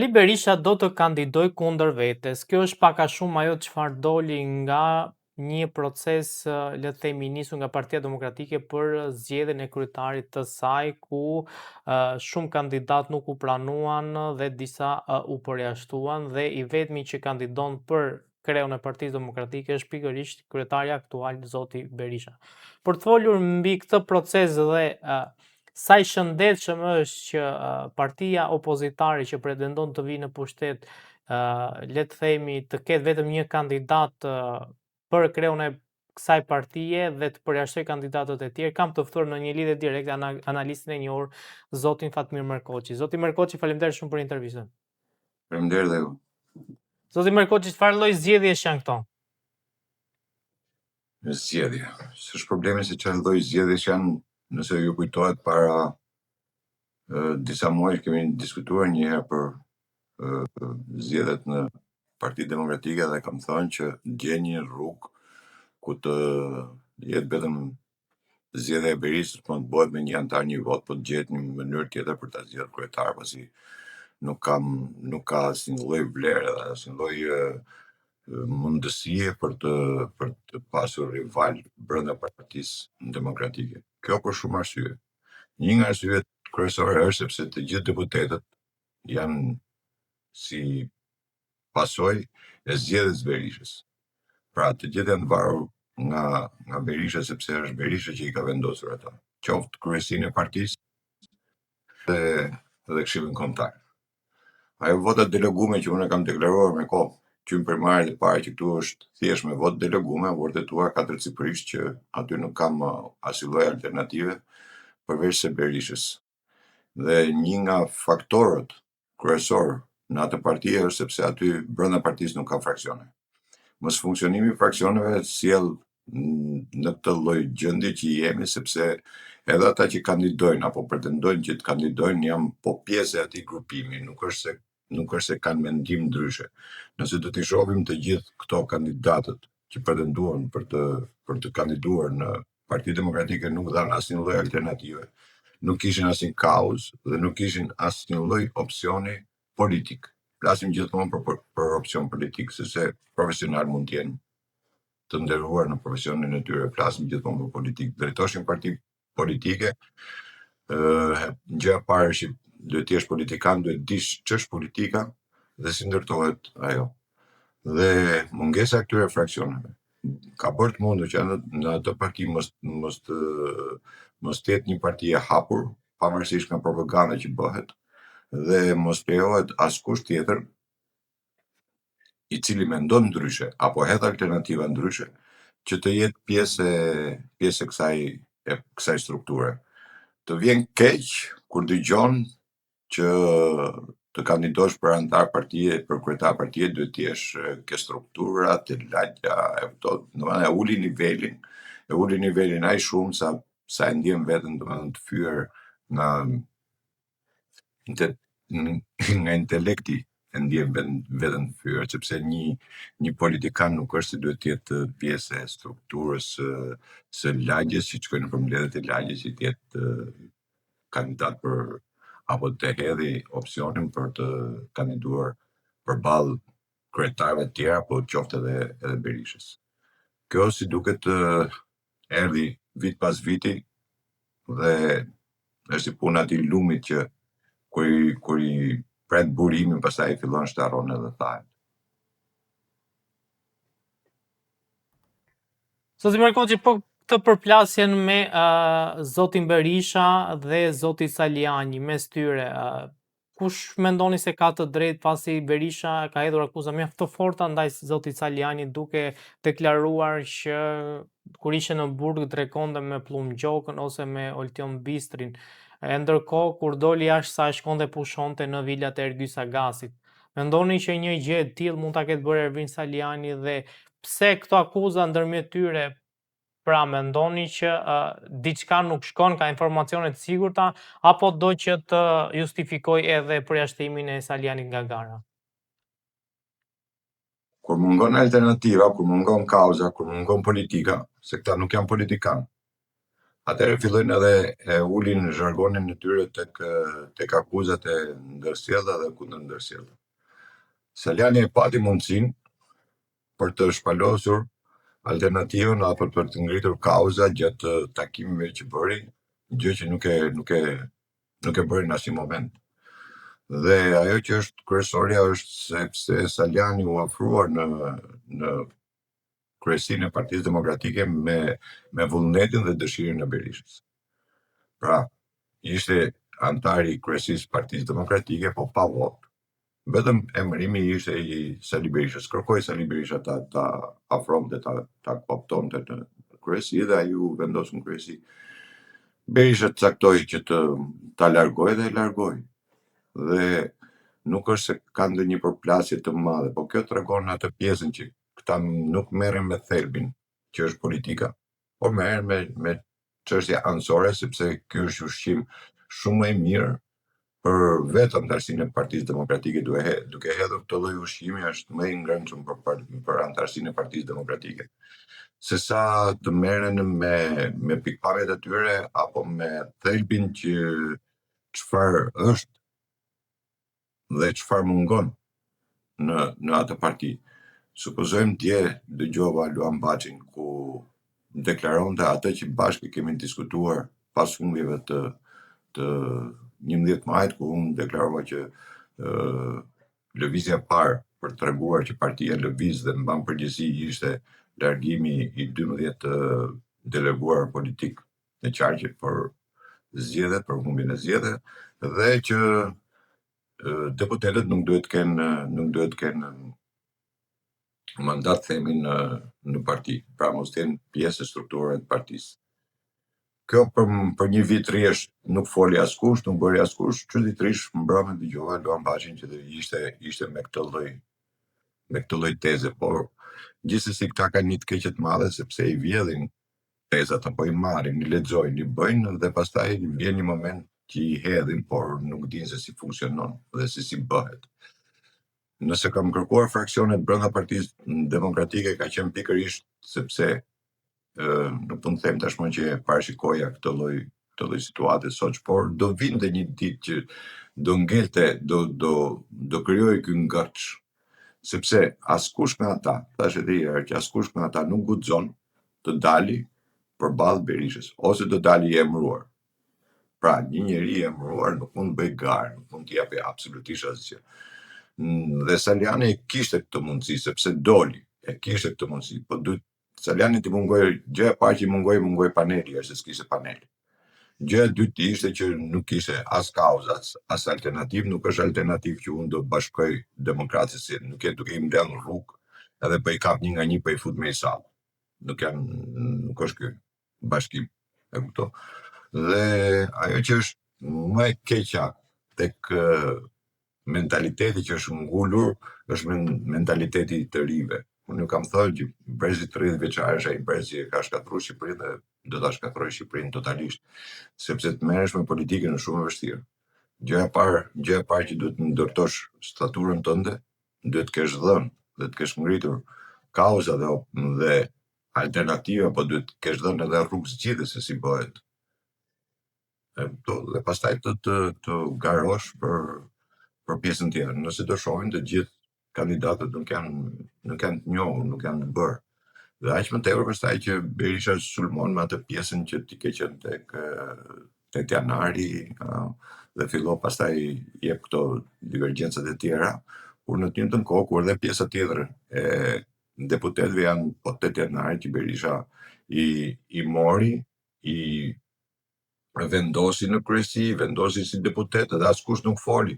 Sali Berisha do të kandidojë kundër vetes. Kjo është pak a shumë ajo çfarë doli nga një proces, le të themi, i nisur nga Partia Demokratike për zgjedhjen e kryetarit të saj, ku shumë kandidatë nuk u pranuan dhe disa u përjashtuan dhe i vetmi që kandidon për kreun e Partisë Demokratike është pikërisht kryetari aktual zoti Berisha. Për të folur mbi këtë proces dhe Sa i shëndetshëm është që partia opozitare që pretendon të vijë në pushtet, le të themi të ketë vetëm një kandidat për kreun e kësaj partie dhe të përjashtojë kandidatët e tjerë. Kam të ftuar në një lidhje direkte analistin e njohur zotin Fatmir Merkoçi. Zoti Merkoçi, faleminderit shumë për intervistën. Faleminderit dhe ju. Zoti Merkoçi, çfarë lloj zgjedhjesh janë këto? Zgjedhje. S'është problemi se çfarë lloj zgjedhjesh janë, nëse ju kujtohet para disa muajsh kemi diskutuar një herë për zgjedhjet në Partinë Demokratike dhe kam thënë që gjejnë një rrugë ku të jetë vetëm zgjedhja e Berishës mos të bëhet me një anëtar një votë, po të gjehet një mënyrë tjetër për ta zgjedhur kryetar, pasi nuk kam nuk ka asnjë lloj vlere dhe asnjë lloj mundësie për të për të pasur rival brenda Partisë Demokratike. Kjo për shumë arsye. Një nga arsyet kryesore është sepse të gjithë deputetët janë si pasojë e zgjedhjes së Berishës. Pra të gjithë janë varur nga nga Berisha sepse është Berisha që i ka vendosur ata, qoftë kryesinë e partisë dhe dhe Këshillin Kombëtar. Ajo vota e delegume që unë e kam deklaruar me kohë, që në primaret e parë që këtu është thjesht me votë delegume, u vërtetua katërcipërisht që aty nuk ka më asnjë lloj alternative përveç se Berishës. Dhe një nga faktorët kryesorë në atë parti është sepse aty brenda partisë nuk ka fraksione. Mosfunksionimi i fraksioneve sjell në këtë lloj gjendje që jemi sepse edhe ata që kandidojnë apo pretendojnë që të kandidojnë janë po pjesë e atij grupimi, nuk është se nuk është se kanë mendim ndryshe. Nëse do t'i shohim të gjithë këto kandidatët që pretenduan për të për të kandiduar në Partinë Demokratike nuk dhanë asnjë lloj alternative, nuk kishin asnjë kauzë dhe nuk kishin asnjë lloj opsioni politik. Flasim gjithmonë për, për, për opsion politik, sepse profesional mund të jenë të nderuar në profesionin e tyre, flasim gjithmonë për politikë. Drejtosh një parti politike, ë gjëja e parë është që duhet të jesh politikan, duhet të dish ç'është politika dhe si ndërtohet ajo. Dhe mungesa e këtyre fraksioneve ka bërë të mundur që në, në atë parti mos mos të mos të jetë një parti e hapur, pavarësisht nga propaganda që bëhet dhe mos lejohet askush tjetër i cili mendon ndryshe apo hedh alternativa ndryshe që të jetë pjesë e pjesë e kësaj e kësaj strukture. Të vjen keq kur dëgjon që të kandidosh për anëtar partie, për kryetar partie duhet të jesh ke struktura, te lagja, e këto, domethënë e uli nivelin, e uli nivelin aq shumë sa sa e ndjen veten domethënë të fyer nga nga intelekti e ndjen veten veten të fyer, sepse një një politikan nuk është se duhet të jetë pjesë e strukturës së së lagjes që të shkojë nëpër mbledhjet e lagjes që të jetë kandidat për apo të hedhi opsionin për të kandiduar përballë kryetarëve të tjerë apo qoftë edhe edhe Berishës. Kjo si duket erdhi vit pas viti dhe është si puna e atij lumit që kur i, kur i pret burimin, pastaj fillon shterron edhe thahet. Zoti Merkoçi, po këtë përplasjen me uh, zotin Berisha dhe zotin Salianji mes tyre, uh, Kush mendoni se ka të drejtë pasi Berisha ka hedhur akuza mjaft të forta ndaj zotit Salianji duke deklaruar që kur ishte në burg drekonte me Pëllumb Gjokën ose me Oltion Bistrin. E ndërkohë kur doli jashtë saj shkonte pushonte në vilat e Ergys Agasit. Mendoni që një gjë e tillë mund ta ketë bërë Ervin Salianji dhe pse këto akuza ndërmjet tyre Pra mendoni që diçka nuk shkon, ka informacione të sigurta apo do që të justifikojë edhe përjashtimin e Salianjit nga gara? Kur mungon alternativa, kur mungon kauza, kur mungon politika, se këta nuk janë politikanë. Atëherë fillojnë edhe e ulin zhargonin e tyre tek tek akuzat e ndërsjella dhe kundër ndërsjella. Salianji e pati mundësinë për të shpalosur alternativën apo për të ngritur kauza gjatë takimeve që bëri, gjë që nuk e nuk e nuk e bëri në asnjë moment. Dhe ajo që është kryesorja është sepse Salianji u afrua në në kryesinë e Partisë Demokratike me me vullnetin dhe dëshirën e Berishës. Pra, ishte anëtar i kryesisë së Partisë Demokratike, po pa votë. Vetëm emërimi ishte i Sali Berishës. Kërkoi Sali Berisha ta ta afronte, ta ta kooptonte në kryesi dhe ai u vendos në kryesi. Berisha caktoi që të ta largojë dhe e largoi. Dhe nuk është se ka ndonjë përplasje të madhe, po kjo tregon atë pjesën që këta nuk merren me thelbin, që është politika, por merren me me çështje anësore sepse ky është ushqim shumë më i mirë për vetë anëtarësinë e Partisë Demokratike duke he, duke hedhur këtë lloj ushqimi është më i ngrënshëm për për, për anëtarësinë e Partisë Demokratike se sa të merren me me pikëpamjet e tyre apo me thelbin që çfarë është dhe çfarë mungon në në atë parti. Supozojmë dje dëgjova Luan Baçin ku deklaronte atë që bashkë e kemi diskutuar pas humbjeve të të 11 majit ku unë deklarova që ë lëvizja e parë për të treguar që partia lëviz dhe mban përgjegjësi ishte largimi i 12 të deleguar politik në qarqe për zgjedhjet, për humbjen e zgjedhjeve dhe që deputetët nuk duhet të kenë nuk duhet të kenë mandat themi në në parti, pra mos të jenë pjesë e strukturave të partisë. Kjo për për një vit rresht nuk foli askush, nuk bëri askush, çuditërisht mbrëmë dëgjova Luan Baçin që ishte ishte me këtë lloj me këtë lloj teze, por gjithsesi këta kanë një të keqe të madhe sepse i vjedhin tezat apo i marrin, i lexojnë, i bëjnë dhe pastaj vjen një moment që i hedhin, por nuk dinë se si funksionon dhe se si bëhet. Nëse kam kërkuar fraksionet brenda Partisë Demokratike ka qenë pikërisht sepse ë nuk mund të them tashmë që e parashikoja këtë lloj këtë lloj situate sot, por do vinte një ditë që do ngelte, do do do krijoj ky ngërç, sepse askush nga ata, thash edhe një herë që askush nga ata nuk guxon të dali përballë Berishës ose do dali i emëruar. Pra, një njeri i emëruar nuk mund të bëjë garë, nuk mund të japë absolutisht asgjë. Dhe Salianji e kishte këtë mundësi sepse doli, e kishte këtë mundësi, po duhet Salianjit i mungoi, gjëja e parë që i mungoi, mungoi paneli, se s'kishte panel. Gjëja e dytë ishte që nuk kishte as kauzë, as, as alternativë, nuk është alternativë që unë do bashkoj demokratët, se nuk je duke i mbledh në rrugë, edhe po i kap një nga një po i fut me i sallë. Nuk janë nuk është ky bashkim, e kupton? Dhe ajo që është më e keqja tek mentaliteti që është ngulur është mentaliteti i të rinjve. Unë ju kam thënë që brezi 30 vjeçar është ai brezi që ka shkatërruar Shqipërinë dhe do ta shkatërrojë Shqipërinë totalisht, sepse të merresh me politikën është shumë e vështirë. Gjëja e parë, gjëja e parë që duhet të ndërtosh staturën tënde, duhet të kesh dhënë dhe të kesh ngritur kauza dhe dhe alternativa, po duhet të kesh dhënë edhe rrugë zgjidhje se si bëhet. E kupton? Dhe pastaj të të të garosh për për pjesën tjetër. Nëse do shohim të gjithë kandidatët nuk janë nuk janë të njohur, nuk janë të bërë. Dhe aq më tepër pastaj që Berisha sulmon me atë pjesën që ti ke qenë tek 8 janari dhe fillo pastaj jep këto divergjencat e tjera, kur në të njëjtën kohë kur edhe pjesa tjetër e deputetëve janë po 8 janarit që Berisha i i mori, i vendosi në kryesi, vendosi si deputet dhe askush nuk foli.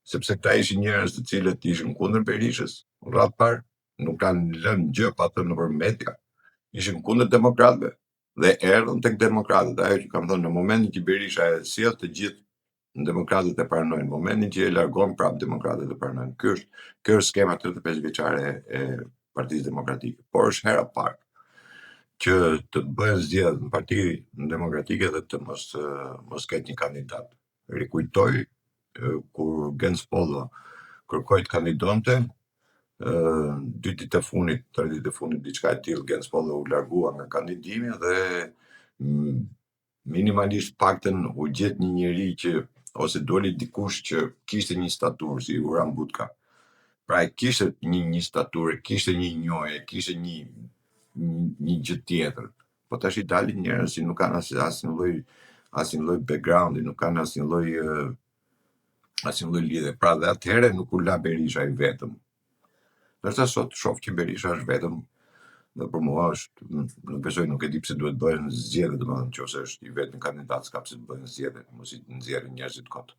Sepse këta ishin njerëz të cilët ishin kundër Berishës, në radhë parë, nuk kanë lënë gjë pa thënë nëpër media. Ishin kundër demokratëve dhe erdhën tek demokratët. Ajo që kam thënë në momentin që Berisha e sjell të gjithë demokratët e pranojnë, në momentin që e largon prap demokratët e pranojnë. Ky është kjo është skema 35 vjeçare e Partisë Demokratike, por është hera e parë që të bëhen zgjedhjet në Partinë Demokratike dhe të mos mos ketë një kandidat. Rikujtoj kur Genc Pollo kërkoi të kandidonte, dy ditë e fundit, tre ditë e fundit, diçka e tillë, Genc Pollo u largua nga kandidimi dhe Minimalisht paktën u gjet një njeri që ose doli dikush që kishte një staturë si Uran Butka. Pra e kishte një një staturë, kishte një njohje, kishte një një gjë tjetër. Po tash i dalin njerëz që nuk kanë as asnjë lloj asnjë lloj backgroundi, nuk kanë asnjë lloj asnjë lloj lidhje. Pra dhe atëherë nuk u la Berisha i vetëm. Ndërsa sot shoh që Berisha është vetëm dhe për mua është nuk besoj, nuk e di pse duhet bëhen zgjedhje, domethënë nëse është i vetmi kandidat s'ka pse të bëhen zgjedhje, mos i nxjerrin njerëzit kot.